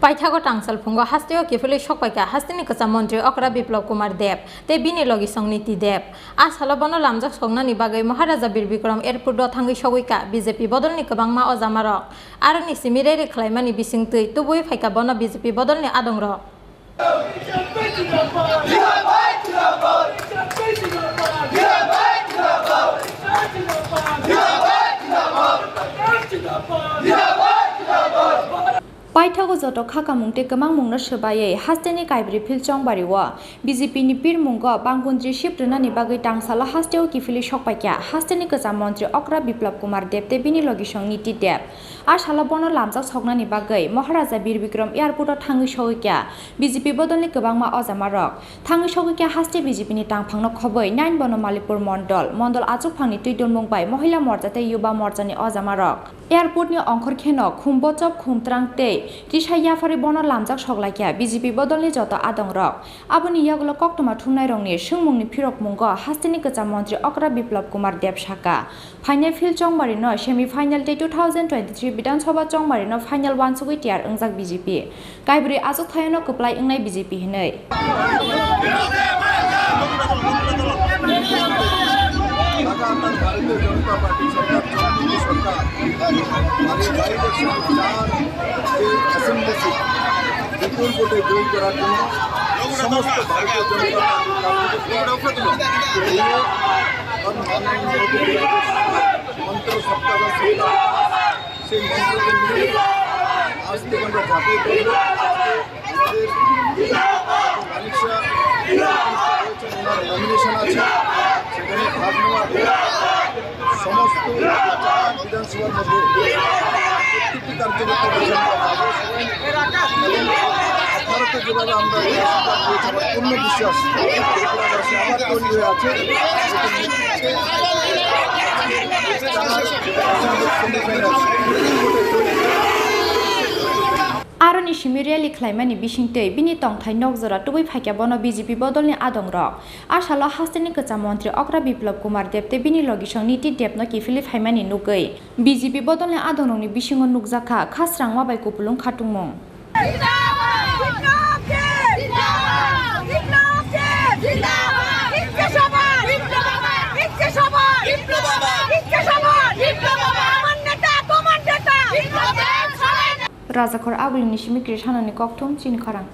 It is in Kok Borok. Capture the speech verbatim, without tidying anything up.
Paithago tangsalphungo hasteo kiphilwi sokpaikha hasteni kwcham montri okra Biplab Kumar Deb tei bini logisong Niti Deb. A salo bono lamjak soknani bagwi Maharaja Bir Bikram Airporto thangwi sogwikha B J P bodolni kwbangma ojamarok. Aroni simi rally khlaimani bisingtwi tubui phaikha bono B J P bodolni adongrok. Paithago joto khakamung tei kwmangmungno swbaiwi hasteni Kaibrwi Phil Chongbario B J P ni pirmungo bangkundri sip rwnani bagwi tangsalo hasteo kiphilwi sokpaikha hasteni kwcham montri okra Biplab Kumar Deb tei bini logisong Niti Deb. A salo bono lamjak soknani bagwi Maharaja Bir Bikram Airporto thangwi sogwikha B J P bodolni kwbangma ojamarok. Thangwi sogwikha haste B J P ni tangphangno khobwi nine bono Malipur Mondol, Mondol achukphangni twi dulmung bai Mohila Morcha tei Yuba Morchani ojamarok. Airportni ongkhor kheno khum bochop khum trang tei kisa yapharwi bono lamjak soklaikha B J P bodolni joto adongrok. Aboni yagulo koktwma thumnairokni swngmungni phirokmungo hasteni kwcham montri okra Biplab Kumar Deb sakha, phainai Phil Chongbarino semi final tei two thousand twenty-three Bidhan Sabha Chongbarino final uansugwi tiyar wngjak B J P. Kaibrwi achukthayano kwplai wngnai B J P hinwi. লাগাতার ভারতীয় জনতা পার্টি সরকার, জনমুক্তি সরকার, আমি বাইরে চার যে assembly seat বিপুল ভোটে জয়ী করার জন্য সমস্ত ভারতীয় জনতা পার্টির কার্যকর্তা এবং মাননীয় মোদীর মন্ত্র সবকা সাথ সবকা বিকাশ, সেই মন্ত্রকে নিয়ে আজ থেকে আমরা ঝাঁপিয়ে পড়ব। আজকে আমাদের মানিক শাহ রয়েছেন, ওনার নমিনেশন আছে, সেখানে ভাগ নেওয়ার পর সমস্ত বিধানসভার মধ্যে প্রত্যেকটি কার্যকর্তা বসে আমরা ভাবো সবাই এবং ভারতে যেভাবে আমরা এই আশীর্বাদ পেয়েছি, আমার পূর্ণ বিশ্বাস ত্রিপুরাবাসী আবার তৈরি হয়ে আছে। Aroni simi rally khlaimani bisingtwi bini tongthai nokjora tubui phaikha bono B J P bodolni adongrok. A salo hasteni kwcham montri okra Biplab Kumar Deb tei bini logisong Niti Debno kiphilwi phaimani nugwi B J P bodolni adongrokni bisingo nukjakha khasrangma bai kupulung khatungmung. Rajakhor Agulini simi Krishanani kokthum chini khorang.